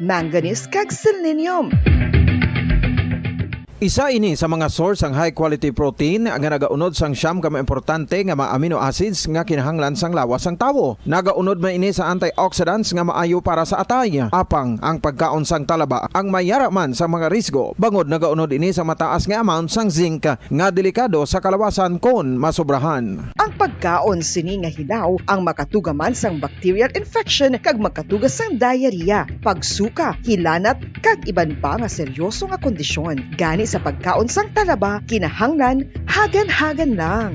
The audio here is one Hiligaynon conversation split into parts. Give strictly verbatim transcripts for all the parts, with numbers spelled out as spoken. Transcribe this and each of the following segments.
manganese, kag selenium. Isa ini sa mga source sang high quality protein nga nagaunod sang siyam ka mga importante nga mga amino acids nga kinahanglan sang lawas sang tawo. Nagaunod man ini sa antioxidants nga maayo para sa atay. Apang ang pagkaon sang talaba ang may yara man sa mga risgo, bangod nagaunod ini sa mataas nga amount sang zinc nga delikado sa kalawasan kon masobrahan. Ang pagkaon sini nga hilaw ang makatuga man sang bacterial infection kag makatuga sang diarrhea, pagsuka, hilanat, kag iban pa nga seryoso nga kondisyon. Gani sa pagkaon sang talaba, kinahanglan hagan-hagan lang.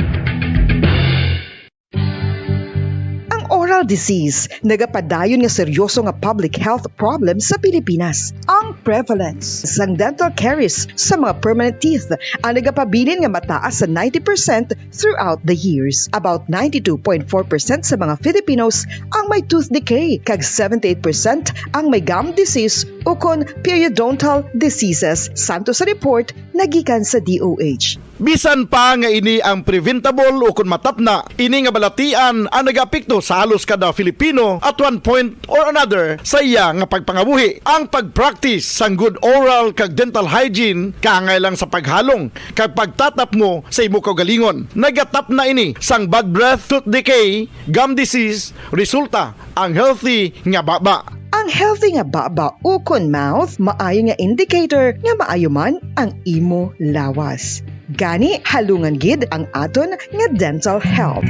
Ang oral disease nagapadayon nga seryoso nga public health problem sa Pilipinas. Ang prevalence sang dental caries sa mga permanent teeth ang nagapabilin nga mataas sa ninety percent throughout the years. About ninety-two point four percent sa mga Filipinos ang may tooth decay, kag seventy-eight percent ang may gum disease ukon periodontal diseases, santo sa report nga gikan sa D O H. Bisan pa nga ini ang preventable ukon matapna, ini nga balatian ang nagaapekto sa halos kada Filipino at one point or another sa iya nga pagpangabuhi. Ang pag-practice sang good oral kag dental hygiene kaangay lang sa paghalong kag pagtatapmo sa imo kaugalingon. Nagatapna ini sang bad breath, tooth decay, gum disease, resulta ang healthy nga baba. Ang healthy nga baba ukon mouth maayo nga indicator nga maayo man ang imo lawas. Gani, halungan gid ang aton nga dental health.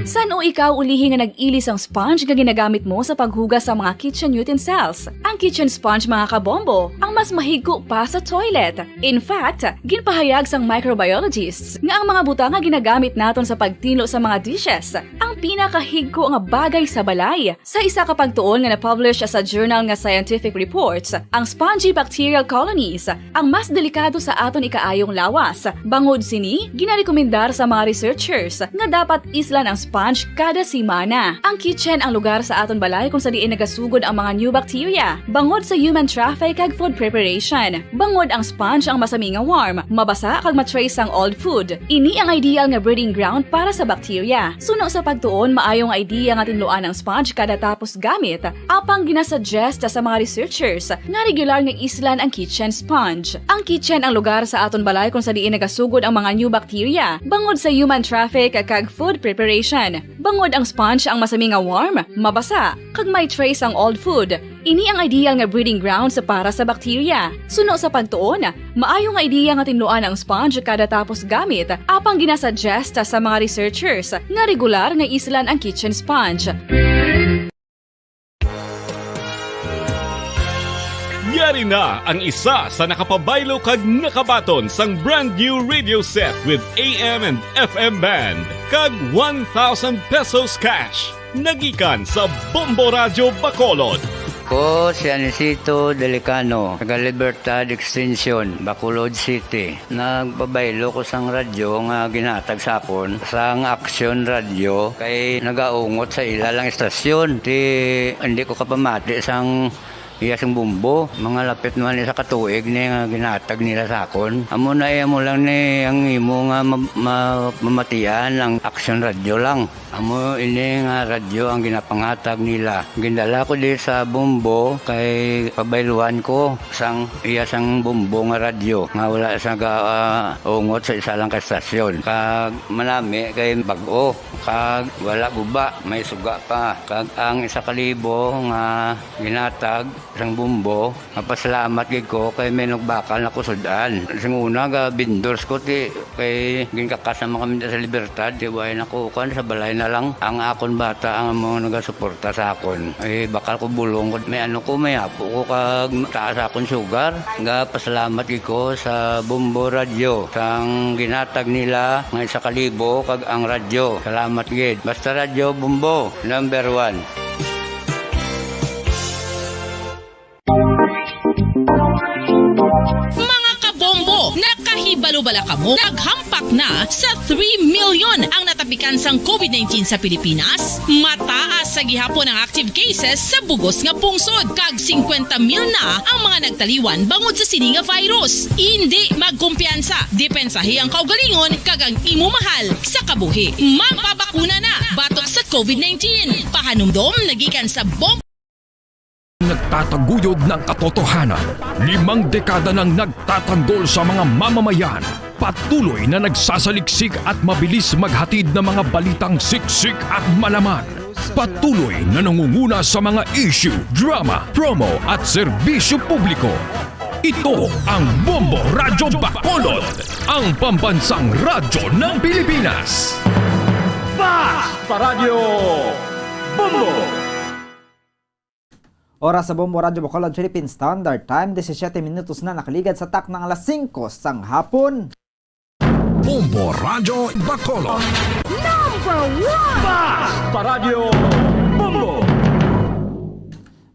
San-o ikaw ulihi nga nag-ili sang sponge nga ginagamit mo sa paghugas sa mga kitchen utensils? Ang kitchen sponge, mga kabombo, ang mas mahigko pa sa toilet. In fact, ginpahayag sang microbiologists nga ang mga butang nga ginagamit naton sa pagtinlo sa mga dishes ang pinakahigko nga bagay sa balay. Sa isa ka pagtuon nga na-publish sa journal nga Scientific Reports, ang spongy bacterial colonies ang mas delikado sa aton ikaayong lawas. Bangod sini, ginarekomendar sa mga researchers nga dapat islan ang sponge kada semana. Ang kitchen ang lugar sa aton balay kung sa diin nagasugod ang mga new bacteria. Bangod sa human traffic kag food preparation, bangod ang sponge ang masami nga warm, mabasa kag ma-trace ang old food. Ini ang ideal nga breeding ground para sa bacteria. Suno sa pagtuon, maayo nga idea nga tinluan ang sponge kada tapos gamit. Apang ginasuggest sa mga researchers nga regular nga islan ang kitchen sponge. Ang kitchen ang lugar sa aton balay kung sa diin nagasugod ang mga new bacteria, bangod sa human traffic kag food preparation. Bangod ang sponge ang masami nga warm, mabasa, kag may trace ang old food. Ini ang ideal nga breeding grounds para sa bacteria. Suno sa pagtuon, maayo nga idea nga tinluan ang sponge kada tapos gamit, apang ginasuggest sa mga researchers nga regular nga islan ang kitchen sponge. Yari na ang isa sa nakapabaylo kag nakabaton sang brand new radio set with A M and F M band kag one thousand pesos cash. Nagikan sa Bombo Radyo Bacolod. Ko si Anisito Delicano, taga Libertad Extension, Bacolod City. Nagpabaylo ko sang radyo nga ginhatag sa akon sang Aksyon Radyo kay nagaungot sa ila lang istasyon. Ti, hindi ko kapamati sang iya sing bombo. Mga lapit man isa ka tuig ni nga ginhatag nila sa akon. Amo na iya mo lang ni ang imo nga ma-, ma-, mamatian ang Aksyon Radyo lang. Amo ini nga radyo ang ginapangatag nila. Gindala ko di sa bombo kay pabayluan ko sang iya sang bombo nga radyo nga wala sa ga, ah, ungot sa isa lang ka estasyon. Kag manami kay bag-o, kag wala guba, may suga pa. Kag ang isa ka libo nga ginatag sang bombo, mapasalamat gid ko kay may nagbakal na ko sud-an. Sing una, ga vendors ko ti kay ginkakas naman kami sa Libertad, ti way na ko kuan, sa balay na lang. Ang akon bata ang amo nagasuporta sa akon. Eh, bakal ko bulong ko, may ano ko, may apo ko, kag taas akon sugar. Ga pasalamat gid ko sa Bombo Radyo sang ginatag nila nga isa ka libo kag ang radyo. Salamat gid. Basta Radyo Bombo, number one. Mga kabombo, nakahibalo bala kamo? Naghampak na sa three million ang natapikan sang COVID nineteen sa Pilipinas. Mataas Sa gihapon ang active cases sa bugos nga pungsod, kag singkwenta mil na ang mga nagtaliwan bangod sa sini nga virus. Indi magkumpiyansa, depensahi ang kaugalingon kag ang imo mahal sa kabuhi. Magpabakuna na batok sa covid nineteen. Pahanumdom nagikan sa Bombo. Nagtataguyod ng katotohanan. Limang dekada nang nagtatanggol sa mga mamamayan. Patuloy na nagsasaliksik at mabilis maghatid ng mga balitang siksik at malaman. Patuloy na nangunguna sa mga issue, drama, promo at serbisyo publiko. Ito ang Bombo Radyo Bacolod, ang pambansang radyo ng Pilipinas. Fast Paradyo Bombo! Oras sa Bombo Radyo Bacolod Philippine Standard Time, disisiete minutos na nakaligad sa taknang alas singko sang hapon. Bombo Radyo Bacolod. Number one! Fast Paradyo Bombo!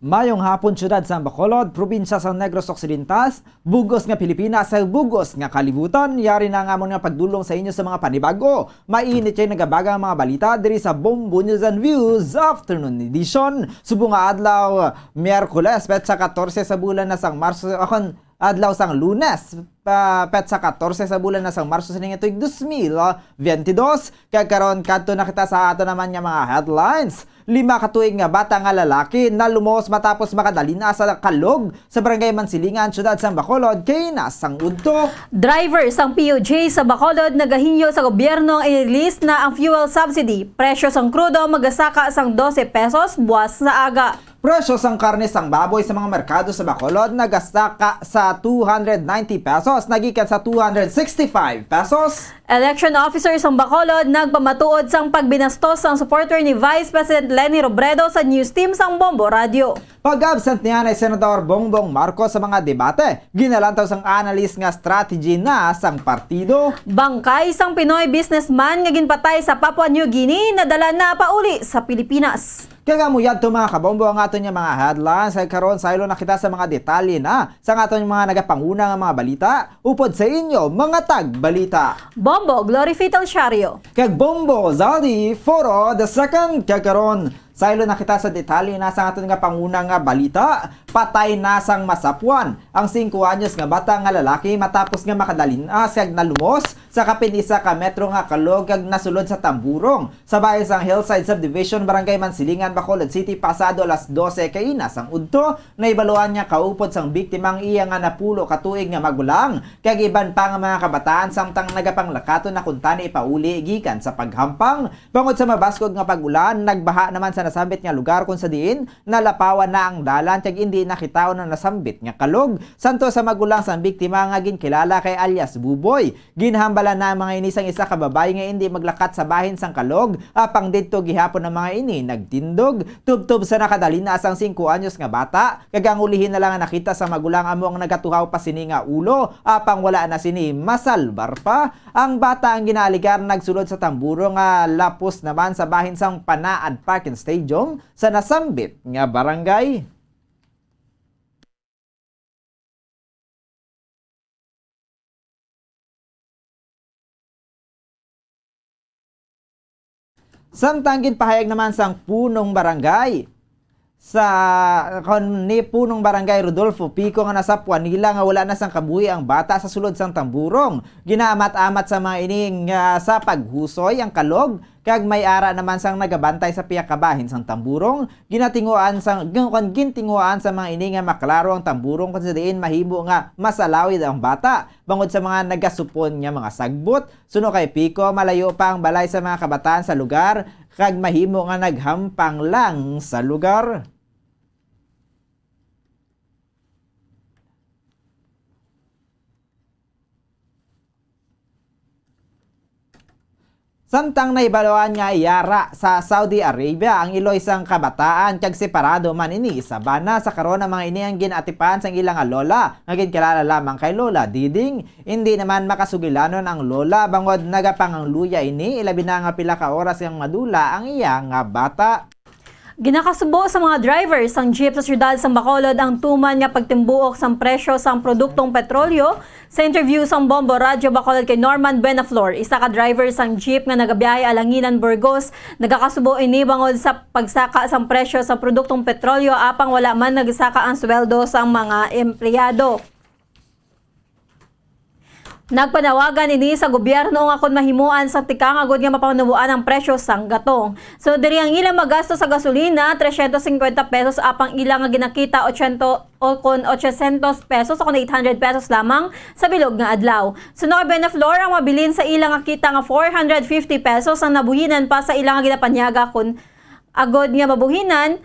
Mayong hapon, siyudad sang Bacolod, probinsya sang Negros Occidental, bugos nga Pilipinas, sa bugos nga kalibutan. Yari na ang amon nga pagdulong sa inyo sa mga panibago. Mainit kay nagabaga ang mga balita diri sa Bombo News and Views Afternoon Edition. Subong nga adlaw, Miyerkules, petsa katorse sa bulan na sang Marso, akon, adlaw sang Lunes, pa, petsa katorse sa bulan na sang Marso sining tuig dos mil benti dos. Kag karon, kadto na kita sa ato naman nga mga headlines. Lima ka tuig nga bata nga lalaki nalumos matapos makadalin-a sa kalog sa Barangay Mansilingan, siyudad sang Bacolod, kaina sang udto. Driver sang P U J sa Bacolod nagahingyo sa gobyerno nga i-release na ang fuel subsidy. Presyo sang krudo magasaka sang dose pesos buwas sa aga. Presyo sang karne sang baboy sa mga merkado sa Bacolod nagasaka sa two hundred ninety pesos, nagikan sa two hundred sixty-five pesos. Election officer sang Bacolod nagpamatuod sang pagbinastos sang supporter ni Vice President Leni Robredo sa news team sang Bombo Radio. Pag-absent niya ni Senador Bongbong Marcos sa mga debate, ginalantaw sang analyst nga strategy na sang partido. Bangkay sang Pinoy businessman nga ginpatay sa Papua New Guinea nadala na pauli sa Pilipinas. Kag amo yadto, mga kabombo, ang aton nga mga headlines. Kag karon, saylo na kita sa mga detalye na sa aton mga nagapanguna nga mga balita. Upod sa inyo, mga tagbalita, Bombo Glory Fitel Shario. Kag Bombo Zaldi Foro the second. Kag karon, saylo na kita sa detalye na sa aton nga panguna nga balita. Patay na sang masapuan ang singko anyos nga bata nga lalaki matapos nga makadalin-a siya nalumos sa kapin isa ka metro nga kalog kag nasulod sa tamburong sa bahin sang Hillside Subdivision, Barangay Mansilingan, Bacolod City, pasado alas dose kaina sang udto. Nahibaluan nga kaupod sang biktima ang iya nga napulo ka tuig nga magulang kag iban pa nga mga kabataan, samtang nagapanglakaton na kuntani ipauli gikan sa paghampang. Bangod sa mabaskog nga pag-ulan, nagbaha naman sa nasambit nga lugar, kung sa diin nalapawan na ang dalan kag indi nakitaon ang nasambit nga kalog. Santo sa magulang sang biktima nga ginkilala kay alias Buboy, ginhambalan na ang mga ini sang isa ka babayi nga indi maglakat sa bahin sang kalog, apang didto gihapon ang mga ini nagtindog. Tubtob sa nakadalin-a sang singko anyos nga bata, kag ang ulihi na lang nga nakita sa magulang amo ang nagatuhaw pa sini nga ulo, apang wala na sini masalbar pa. Ang bata ang ginaaligar nagsulod sa tamburo nga lapos naman sa bahin sang Panaad Park and Stadium sa nasambit nga barangay. Samtang ginpahayag naman sang punong barangay sa, kon ni punong barangay Rodolfo Pico nga nasapuan nila nga wala na sang kabuhi ang bata sa sulod sang tamburong. Ginaamat-amat sa mga ini nga sa paghusoy ang kalog, kag may ara naman sang nagabantay sa piyakabahin sang tamburong. Ginatinguan sang, kon gintinguan sa mga ini nga maklaro ang tamburong, kung sa diin mahimo nga masalawid ang bata. Bangod sa mga nagasupon nga mga sagbot, suno kay Pico, malayo pa ang balay sa mga kabataan sa lugar, kag mahimo nga naghampang lang sa lugar. Samtang nahibaluan nga yara sa Saudi Arabia ang iloy sang kabataan, kag separado man ini sa bana. Sa karon, ang mga ini ang gin-atipan sang ila nga lola, nga ginkilala lamang kay Lola Diding. Indi naman makasugilanon ang lola, bangod nagapangangluya ini, ilabi na nga pila ka oras ang madula ang iya nga bata. Ginakasubo sa mga driver sang jeep sa siyudad sang Bacolod ang tuman nga pagtimbuok sang presyo sang produktong petrolyo. Sa interview sang Bombo Radyo Bacolod kay Norman Buenaflor, isa ka driver sang jeep nga nagabiyahe Alanginan, Burgos, nagakasubo ini bangod sa pagsaka sang presyo sa produktong petrolyo, apang wala man nagsaka ang sweldo sang mga empleyado. Nagpanawagan ini sa gobyerno nga kon mahimuan sa tikang agud nga mapanuboan ang presyo sang gatong. So, diri ang ilang magasto sa gasolina, trescientos cincuenta pesos, apang ila nga ginakita, ochenta o kon ochocientos pesos o kon eight hundred pesos lamang sa bilog nga adlaw. Suno kay Buenaflor, ang mabilin sa ila nga kita nga four hundred fifty pesos ang nabuhinan pa sa ila nga ginapanyaga, kon agud nga mabuhinan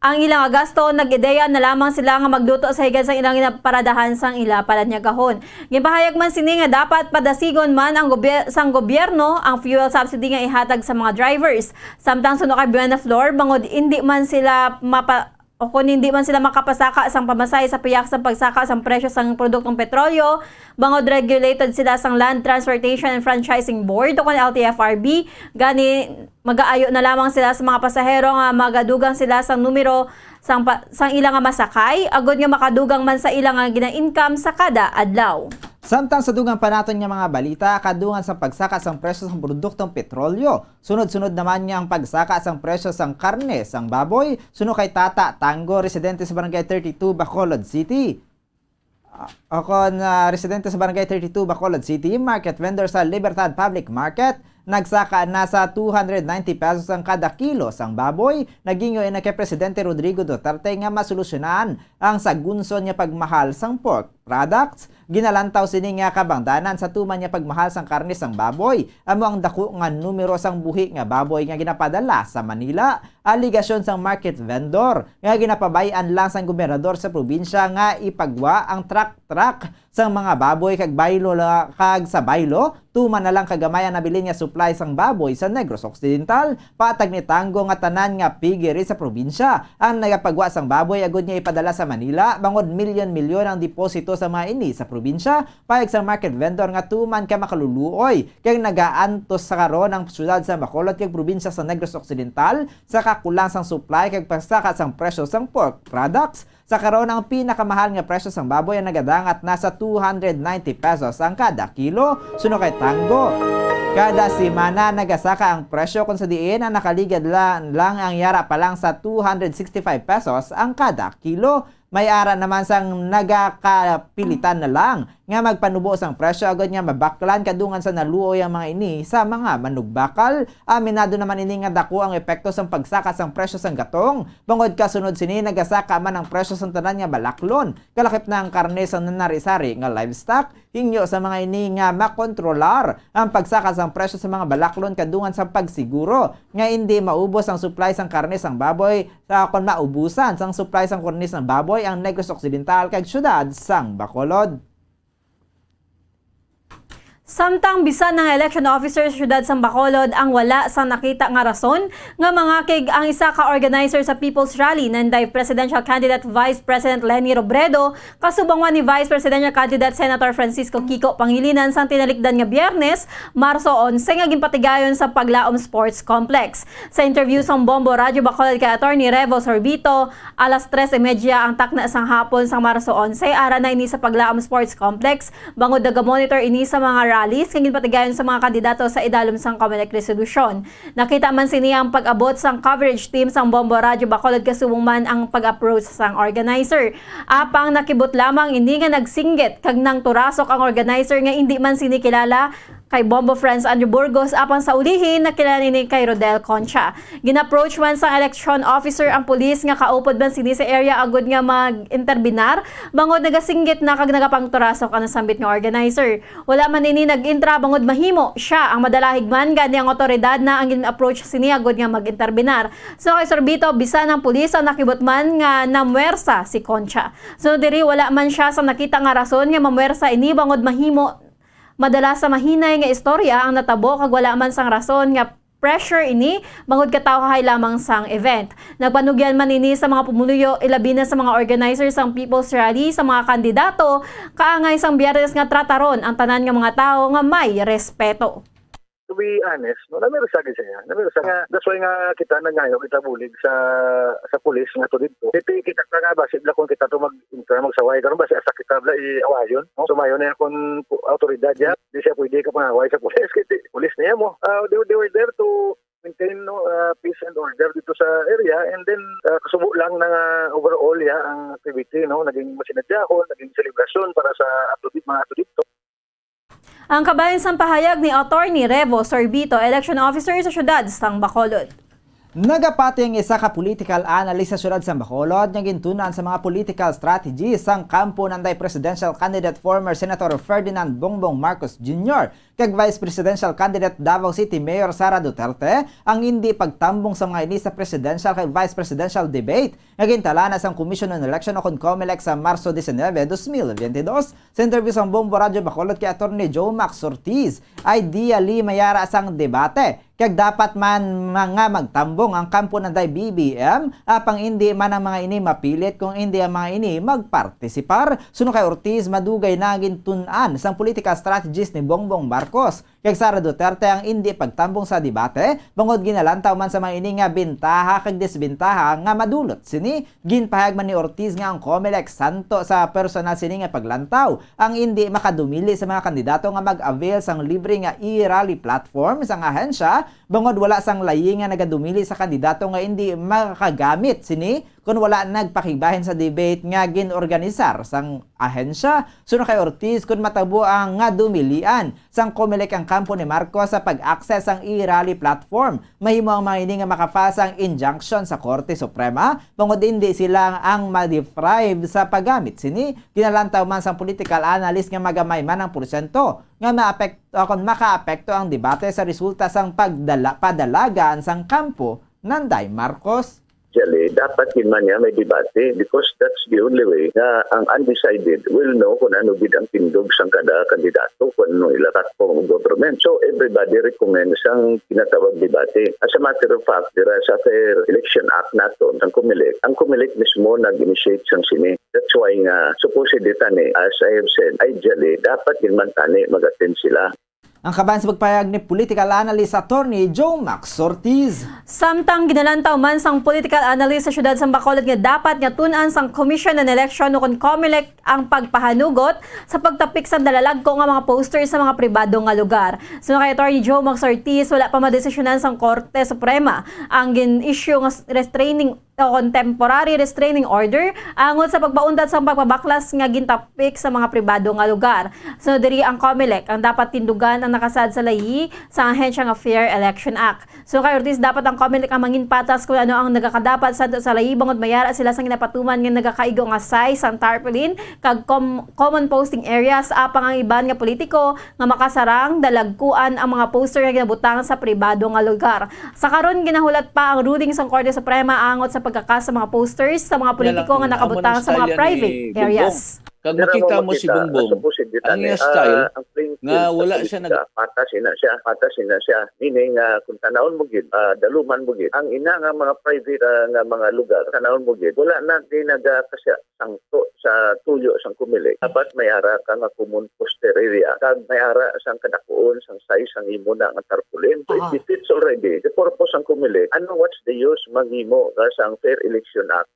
ang ilang gasto, nag-ideya na lamang sila nga magluto sa higad sang ilang ginaparadahan sang ila palanyagahon. Ginpahayag man sini nga dapat padasigon man ang gobye-, sang gobyerno ang fuel subsidy nga ihatag sa mga drivers. Samtang suno kay Buenaflor, bangod indi man sila mapa-, o kon hindi man sila makapasaka sang pamasahe sa piyak sang pagsaka sang presyo sang produktong petrolyo, bangod regulated sila sang Land Transportation and Franchising Board o kon L T F R B, gani magaayo na lamang sila sa mga pasahero nga magadugang sila sang numero sang pa-, sang ila nga masakay, agud nga makadugang man sa ila nga gina-income sa kada adlaw. Samtang sa dugang pa naton nga mga balita, kadungan sa pagsaka sang presyo sang produktong petrolyo, sunod-sunod naman nga ang pagsaka sang presyo sang karne sang baboy, suno kay Tata Tango, residente sa Barangay thirty-two, Bacolod City. Ah, o kon, ah, residente sa Barangay thirty-two, Bacolod City, market vendor sa Libertad Public Market, nagsaka na sa two hundred ninety pesos ang kada kilo sang baboy. Nagingyo ini kay Presidente Rodrigo Duterte nga masolusyonan ang sagunson nga pagmahal sang pork products. Ginalantaw sini nga kabangdanan sa tuman nga pagmahal sang karne sang baboy, amo ang daku nga numero sang buhi nga baboy nga ginapadala sa Manila. Aligasyon sang market vendor nga ginapabay-an lang sang gobernador sa probinsya nga ipagwa ang truck-truck sang mga baboy kag baylo la-, kag sa baylo, tuman na lang kag gamay ang nabilin nga supply sang baboy sa Negros Occidental. Patag ni Tango nga tanan nga piggery sa probinsya ang nagapagwa sang baboy agud nga ipadala sa Manila, bangod milyon-milyon ang deposito sa mga ini sa probinsya. Pahayag sang market vendor nga tuman ka makaluluoy kag nagaantos sa karon ang siyudad sa Bacolod kag probinsya sa Negros Occidental sa kakulang sang supply kag pagsaka sang presyo sang pork products. Sa karon, ang pinakamahal nga presyo sang baboy ang nagadangat na sa two hundred ninety pesos ang kada kilo, suno kay Tango. Kada semana nagasaka ang presyo, kung sa diin ang nakaligad la-, lang ang yara pa lang sa two hundred sixty-five pesos ang kada kilo. May ara naman sang nagakapilitan na lang nga magpanubo sang presyo agud nga mabaklan kadungan sa naluoy ang mga ini sa mga manugbakal. Aminado naman ini nga dako ang epekto sang pagsaka sang presyo sang gatong. Bangod kasunod sini, nagasaka man ang presyo sang tanan nga balaklon, kalakip na ang karne sang nanari-sari nga livestock. Hingyo sa mga ini nga makontrolar ang pagsaka sang presyo sa mga balaklon kadungan sang pagsiguro nga indi maubos ang supply sang karne sang baboy sa kon maubusan sang supply sang karne sang baboy ang Negros Occidental kag siyudad sang Bacolod. Samtang bisan ang election officer sa siyudad sang Bacolod ang wala sang nakita nga rason nga mangakig ang isa ka organizer sa People's Rally, Nanday Presidential Candidate Vice President Leni Robredo, kasubong man ni Vice Presidential Candidate Senator Francisco Kiko Pangilinan sang tinalikdan nga Biyernes, Marso onse, nga ginpatigayon sa Paglaom Sports Complex. Sa interview sang Bombo Radyo Bacolod kay Attorney Revo Sorbito, alas tres y media ang takna sang hapon sang Marso onse, ara na ini sa Paglaom Sports Complex, bangod nagamonitor ini sa mga rallies nga ginpatigayon sa mga kandidato sa idalom sang Comelec resolution. Nakita man sini ang pag-abot sang coverage team sang Bombo Radyo Bacolod kasubong man ang pag-approach sang organizer. Apang nakibot lamang ini nga nagsinggit kag nangturasok ang organizer nga indi man sini kilala kay Bombo Franz Andrew Burgos, apang sa ulihi nakilala ini kay Rodel Concha. Gin-approach man sang election officer ang pulis nga kaupod man sini sa area agud nga mag-interbinar, bangod nagasinggit na kag nagapangturasok ang nasambit nga organizer. Wala man ini nag-intra bangod mahimo sia ang madala higman, gani ang awtoridad na ang gin-approach sini agud nga mag-interbinar. So kay Sorbito, bisan ang pulis ang nakibot man nga namwersa si Concha. So diri wala man sia sa nakita nga rason nga mamwersa ini bangod mahimo madala sa mahinay nga istorya ang natabo kag wala man sang rason nga pressure ini bangod katawhay lamang sang event. Nagpanugyan man ini sa mga pumuluyo, ilabi na sa mga organizer sang People's Rally, sa mga kandidato, kaangay sang Biyernes nga trataron ang tanan nga mga tawo nga may respeto. To be honest, no, namirsa gid siya. Namirsa nga, that's why nga kita nangayo, kita bulig sa sa pulis nga to dito. Kaya kita ka nga, basi bala kung kita to mag-, magsaway karon, basi asa kita bala i-awayon, no? So, mayo na kung pu-, autoridad niya, di siya pwede ka pangaway sa pulis. Kasi pulis niya mo. Ah, they, they were there to maintain, no, ah, peace and order dito sa area, and then, ah, kasubo lang na nga overall, ya, ang activity, no, naging masinadyahon, naging selebrasyon para sa ato di-, mga ato dito. Ang kabahin sang pahayag ni Attorney Revo Sorbito, election officer sa siyudad sang Bacolod. Nagapati ang isa ka political analyst sa siyudad sang Bacolod nga gintun-an sa mga political strategy sang kampo ni anday presidential candidate, former Senator Ferdinand Bongbong Marcos Junior, kag Vice Presidential candidate Davao City Mayor Sara Duterte ang indi pagtambong sa mga ini sa presidential kag vice presidential debate nga gintalana sang Commission on Election o kon COMELEC sa Marso diecinuebe, dos mil biyente dos. Sa interview sang Bombo Radyo Bacolod kay Attorney Joe Max Ortiz, ideally may ara sang debate, kag dapat man ma-, nga magtambong ang kampo ni anday B B M, apang indi man ang mga ini mapilit kung indi ang mga ini magpartisipar. Suno kay Ortiz, madugay na gintun-an sang political strategist ni Bongbong Marcos kag Sara Duterte ang indi pagtambong sa debate, bangod ginalantaw man sa mga ini nga bentaha kag disbentaha nga madulot sini. Ginpahayag man ni Ortiz nga ang COMELEC, santo sa personal sini nga paglantaw, ang indi makadumili sa mga kandidato nga mag-avail sang libre nga e-rally platform sang ahensya, bangod wala sang layi nga nagadumili sa kandidato nga indi makagamit sini kon wala nagpakigbahin sa debate nga gin-organisar sang ahensya. Suno kay Ortiz, kon matabo ang nga dumilian sang COMELEC ang kampo ni Marcos sa pag-access sang e-rally platform, mahimo ang mga ini nga maka-file sang injunction sa Korte Suprema, bangod indi sila ang ma-deprive sa paggamit sini. Ginalantaw man sang political analyst nga magamay man ang porsyento nga maapekto, kon makaapekto ang debate sa resulta sang pagdala-, padalagan sang kampo ni anday Marcos. Actually, dapat gid man niya may debate, because that's the only way nga ang undecided will know kung ano gid ang tindog sang kada kandidato, kung ano ila ka form of government. So, everybody recommends ang ginatawag debate. As a matter of fact, dira sa Fair Election Act naton, ang COMELEC, ang COMELEC mismo nag-initiate sang sini. That's why nga, supposedly tani, as I have said, ideally, dapat gid man tani mag-attend sila. Ang kabahin sa pagpahayag ni political analyst Attorney Joe Max Ortiz. Samtang ginalantaw man sang political analyst sa siyudad sang Bacolod nga dapat nga tun-an sang Commission on Election o kon COMELEC ang pagpahanugot sa pagtapik sang dalalagko nga mga poster sa mga pribado nga lugar. Suno kay Attorney Joe Max Ortiz, wala pa madesisyonan sang Korte Suprema ang gin-issue nga restraining o kon temporary restraining order angot sa pagpauntat sang pagpabaklas nga gintapik sa mga pribado nga lugar. Sunod diri ang COMELEC ang dapat tindugan ang nakasaad sa layi sa ahensya nga Fair Election Act. So kay Ortiz, dapat ang COMELEC ang manginpatas kung ano ang nagakadapat santo sa layi, bangod may ara sila sang ginapatuman nga nagakaigo nga size sang tarpaulin kag com-, common posting areas, apang ang iban nga politiko nga makasarang, dalagkuan ang mga poster nga ginabutang sa pribado nga lugar. Sa karon, ginahulat pa ang ruling sang Korte Suprema angot sa pagkakas sa mga posters sa mga politiko nga nakabutang sa mga private areas. Kag makita mo si Bongbong, ang iya style nga wala siya nag- patas ina siya, patas ina siya. Meaning, ah, kung tanawon mo gid, ah, daluman mo gid, ang ina nga mga private, ah, nga mga lugar, tanawon mo gid, wala na di nagakasya sangto sa tuyo sang COMELEC. Dapat may ara ka nga common poster area, kag may ara sang kadakuon sang size sang imo na nga tarpaulin. So, it defeats already the purpose sang COMELEC. Ano, what's the use manghimo ka sang Fair Election Act?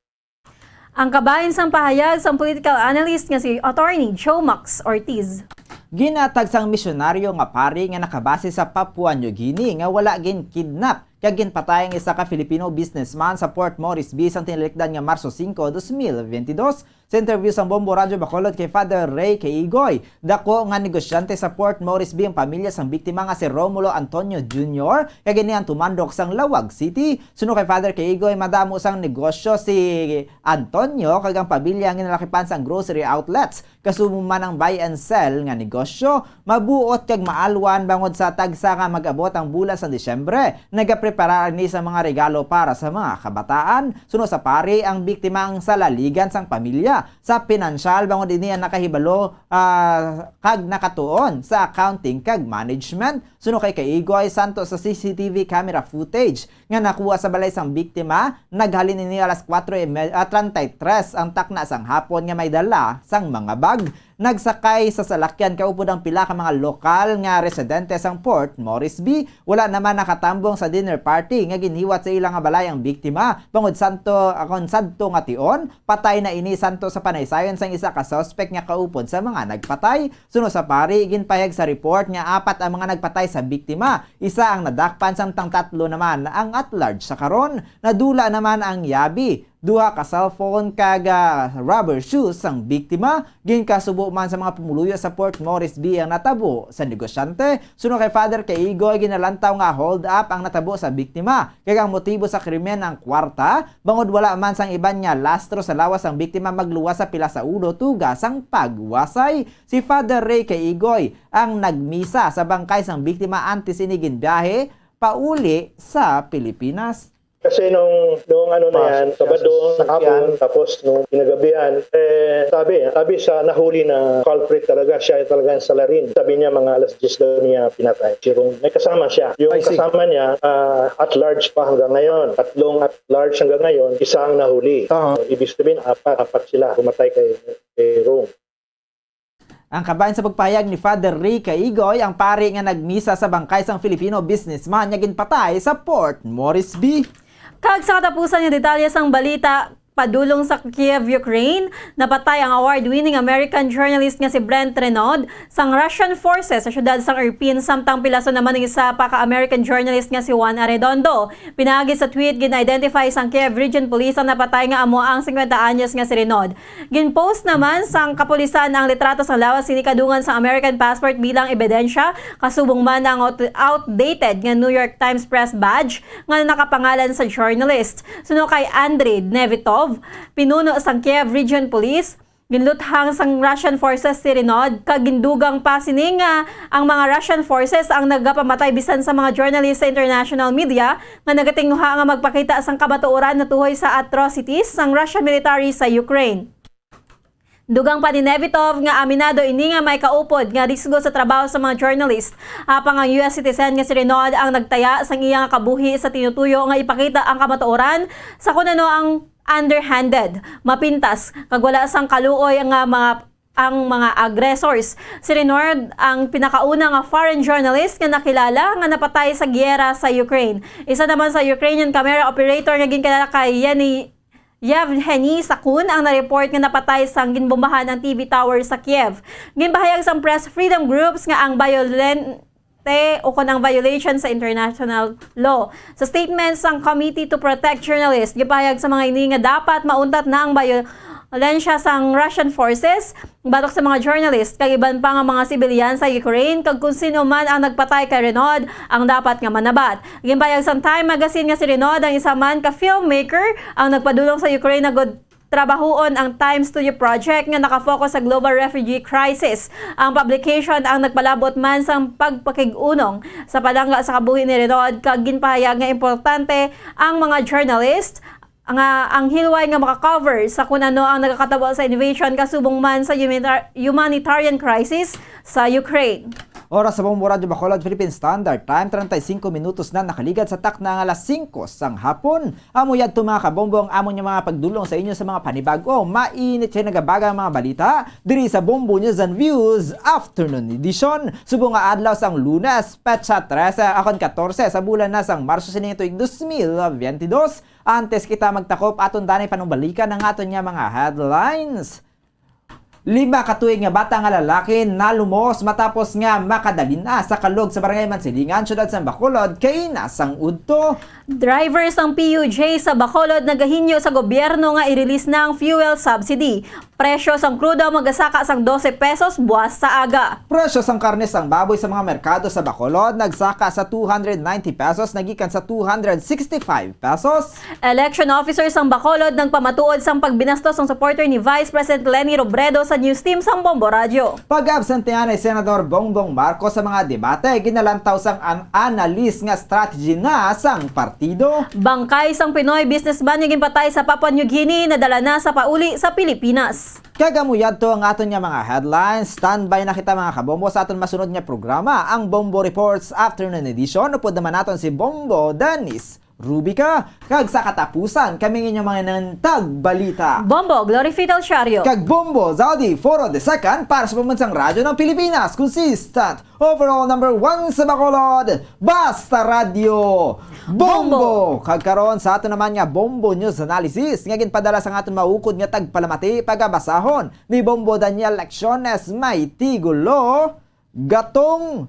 Ang kabahin sang pahayag sang political analyst nga si Attorney Joe Max Ortiz. Ginatag sang misyonaryo nga pari nga nakabase sa Papua New Guinea nga wala gin-kidnap kag ginpatay ang isa ka Filipino businessman sa Port Moresby sang tinalikdan nga Marso singko, dos mil biyente dos. Sa interview sang Bombo Radyo Bacolod kay Father Ray Kaigoy, dako nga negosyante sa Port Moresby ang pamilya sang biktima nga si Romulo Antonio Junior, kag ini ang tumandok sang Laoag City. Suno kay Father Kaigoy, madamo sang negosyo si Antonio kag ang pamilya ang ginalakipan sang grocery outlets. Kasubo man ang buy and sell nga negosyo, mabuot kag maalwan bangod sa tagsa nga mag-abot ang bulan sa Disyembre, nagapreparar ini sa mga regalo para sa mga kabataan. Suno sa pari, ang biktima ang salaligan sang pamilya sa pinansyal bangod ini ang nakahibalo, ah, kag nakatuon sa accounting kag management. Suno kay Kaigoy, santo sa C C T V camera footage nga nakuha sa balay sang biktima, naghalin ini alas kuwatro y me-, ah, treinta y tres ang takna sang hapon nga may dala sang mga bag. Nagsakay sa salakyan kaupod ang pila ka mga lokal nga residente sang Port Moresby. Wala naman nakatambong sa dinner party nga ginhiwat sa ila nga balay ang biktima, bangod santo, kon sadto nga tion, patay na ini santo sa panaysayon sang isa ka suspect nga kaupod sa mga nagpatay. Suno sa pari, ginpahayag sa report nga apat ang mga nagpatay sa biktima, isa ang nadakpan, samtang tatlo naman ang at large sa karon. Nadula naman ang yabi, duha ka cellphone kag, ah, rubber shoes sang biktima. Ginkasubo man sa mga pumuluyo sa Port Moresby ang natabo sa negosyante. Suno kay Father Kaigoy, ginalantaw nga hold up ang natabo sa biktima, kag ang motibo sa krimen ang kwarta, bangod wala man sang iban nga lastro sa lawas sang biktima magluwas sa pila sa ulo tuga sang pagwasay. Si Father Ray Kaigoy ang nagmisa sa bangkay sang biktima antes ini ginbiyahe pauli sa Pilipinas. Kasi nung, nung ano na yan, Sabado, hapon, tapos nung kinagabihan, eh, sabi, sabi sa nahuli na culprit talaga, siya talaga ang salarin. Sabi niya, mga alas diyes daw niya pinatay. Si Rome, may kasama siya. Yung kasama niya, ah, at large pa hanggang ngayon. Tatlong at large hanggang ngayon, isa ang nahuli. Aha. So, ibig sabihin, apat, apat sila pumatay kay, kay Rome. Ang kabahin sa pagpahayag ni Father Ray Kaigoy, ang pari nga nagmisa sa bangkay sang Filipino businessman nga ginpatay sa Port Moresby. Kag sa katapusan nga detalye sang balita, padulong sa Kiev, Ukraine, napatay ang award-winning American journalist nga si Brent Renaud sang Russian forces sa siyudad sang Irpin, samtang pilason naman ang isa pa ka American journalist nga si Juan Arredondo. Pinaagi sa tweet, gin-identify sang Kiev Region Police ang napatay nga amo ang singkwenta anyos nga si Renaud. Gin-post naman sang kapulisan ang litrato sang lawas sini kadungan sang American passport bilang ebidensya, kasubong man ang out-, outdated nga New York Times press badge nga nakapangalan sa journalist. Suno kay Andrei Nevitov, pinuno sang Kiev Region Police, ginluthang sang Russian forces si Renaud, kag gindugang pa sini nga ang mga Russian forces ang nagapamatay bisan sa mga journalist sa international media nga nagatinguha nga magpakita sang kamatuoran natuhoy sa atrocities sang Russian military sa Ukraine. Dugang pa ni Nevitov nga aminado ini nga may kaupod nga risgo sa trabaho sa mga journalist. Apang ang U S citizen nga si Renaud ang nagtaya sang iya nga kabuhi sa tinutuyo nga ipakita ang kamatuoran sa kun ano ang underhanded, mapintas, kag wala sang kaluoy nga mga, ang mga aggressors. Si Renaud ang pinakauna nga foreign journalist nga nakilala nga napatay sa giyera sa Ukraine. Isa naman sa Ukrainian camera operator nga ginkilala kay Yeni Yevgeny Sakun ang na-report nga napatay sang ginbombahan ang T V tower sa Kiev. Ginpahayag sang Press Freedom Groups nga ang violente o kon ang violation sa international law. Sa statement sang Committee to Protect Journalists, gipahayag sa mga ini nga dapat mauntat na ang violensya sang Russian forces batok sa mga journalist kag iban pa nga mga sibilyan sa Ukraine, kag kon sin-o man ang nagpatay kay Renaud ang dapat nga manabat. Ginpahayag sang Time Magazine nga si Renaud ang isa man ka filmmaker ang nagpadulong sa Ukraine agud trabahuon ang Time Studio Project nga nakafocus sa global refugee crisis. Ang publication ang nagpalabot man sang pagpakig-unong sa palangga sa kabuhi ni Renaud, kag ginpahayag nga importante ang mga journalist nga ang hilway nga maka-cover sa kun ano ang nagakatabo sa invasion kasubong man sa humanitar-, humanitarian crisis sa Ukraine. Oras sa Bombo Radyo Bacolod, Philippine Standard Time, treinta y cinco minutos na nakaligad sa takna nga alas singko sang hapon. Amo yadto, mga kabombo, ang amon nga mga pagdulong sa inyo sa mga panibag-o, mainit kag nagabaga nga mga balita diri sa Bombo News and Views Afternoon Edition. Subong nga adlaw sang Lunes, petsa trese, akon katorse sa bulan na sang Marso sining tuig dos mil biyente dos. Antes kita magtakop, aton danay panumbalikan ang aton nga mga headlines. Lima ka tuig nga bata nga lalaki nalumos matapos nga makadali na sa kalog sa Barangay Mansilingan, siyudad sang Bacolod, kaina sang udto. Driver sang P U J sa Bacolod nagahinyo sa gobyerno nga i-release na ang fuel subsidy. Presyo sang krudo magasaka sang dose pesos buwas sa aga. Presyo sang karne sang baboy sa mga merkado sa Bacolod nagsaka sa two hundred ninety pesos nagikan sa two hundred sixty-five pesos. Election officer sang Bacolod nagpamatuod sang pagbinastos sang supporter ni Vice President Leni Robredo sa news team sang Bombo Radyo. Pag-absent ni anay Senador Bongbong Marcos sa mga debate, ginalantaw sang an-, analis nga strategy na sang partido. Bangkay sang Pinoy businessman nga ginpatay sa Papua New Guinea nadala na sa pauli sa Pilipinas. Kag amo yadto ang aton nga mga headlines. Standby na kita, mga kabombo, sa aton masunod nga programa, ang Bombo Reports Afternoon Edition. Upod naman naton si Bombo Dennis Rubica, kag sa katapusan, kami ang inyong mga nangantag balita. Bombo, Glory Fidel Siario. Kag Bombo, Zaudi Foro the Second, para sa Pambansang Radyo ng Pilipinas, consistent, overall number one sa Bacolod, Basta Radyo. Bombo! Kag karon sa ato naman nga Bombo News Analysis nga ginpadala sa aton maukod nga tagpalamati, pagabasahon ni Bombo Daniel Lecciones, may tigulo, Gatong.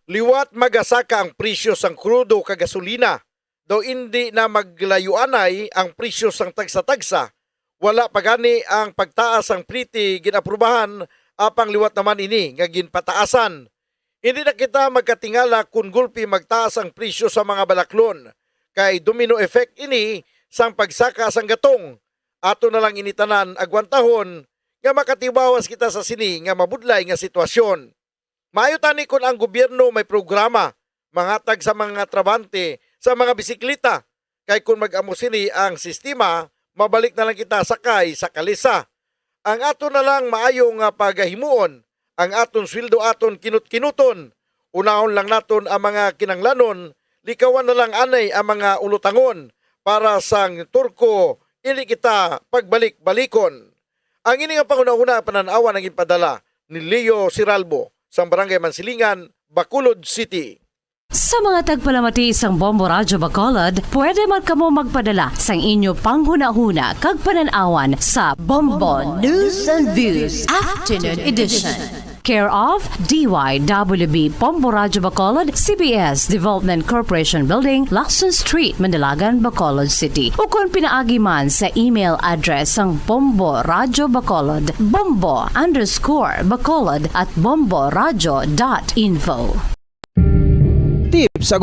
Liwat magasaka ang presyo sang krudo kag gasolina, daw indi na maglayuanay ang presyo sang tagsa-tagsa. Wala pa gani ang pagtaas sang plite ginaprubahan, apang liwat naman ini nga ginpataasan. Hindi na kita magkatingala kon gulpi magtaas ang presyo sa mga balaklon, kay domino effect ini sang pagsaka sang gatong. Ato na lang ini tanan agwantahon nga makatibawas kita sa sini nga mabudlay nga sitwasyon. Maayo tani kon ang gobyerno may programa manghatag sa mga trabahante sa mga bisikleta, kay kon mag-amo sini ang sistema, mabalik na lang kita sakay sa kalesa. Ang ato na lang maayo nga pagahimuon, ang aton sweldo aton kinut-kinuton. Unahon lang naton ang mga kinanglanon, likawan na lang anay ang mga ulotangon para sang turko, indi kita pagbalik-balikon. Ang ini nga panghunahuna panan-awan ang ginpadala ni Leo Siralbo sang Barangay Mansilingan, Bacolod City. Sa mga tagpalamati sang Bombo Radyo Bacolod, pwede man kamo magpadala sang inyo panghunahuna kag panan-awan sa Bombo News and Views Afternoon Edition. Care of D Y W B Bombo Radyo Bacolod, C B S Development Corporation Building, Lacson Street, Manalagan, Bacolod City. Ukon pinaagi man sa email address sang Bombo Radyo Bacolod, bombo underscore bacolod at bomboradyo dot info. Tip sa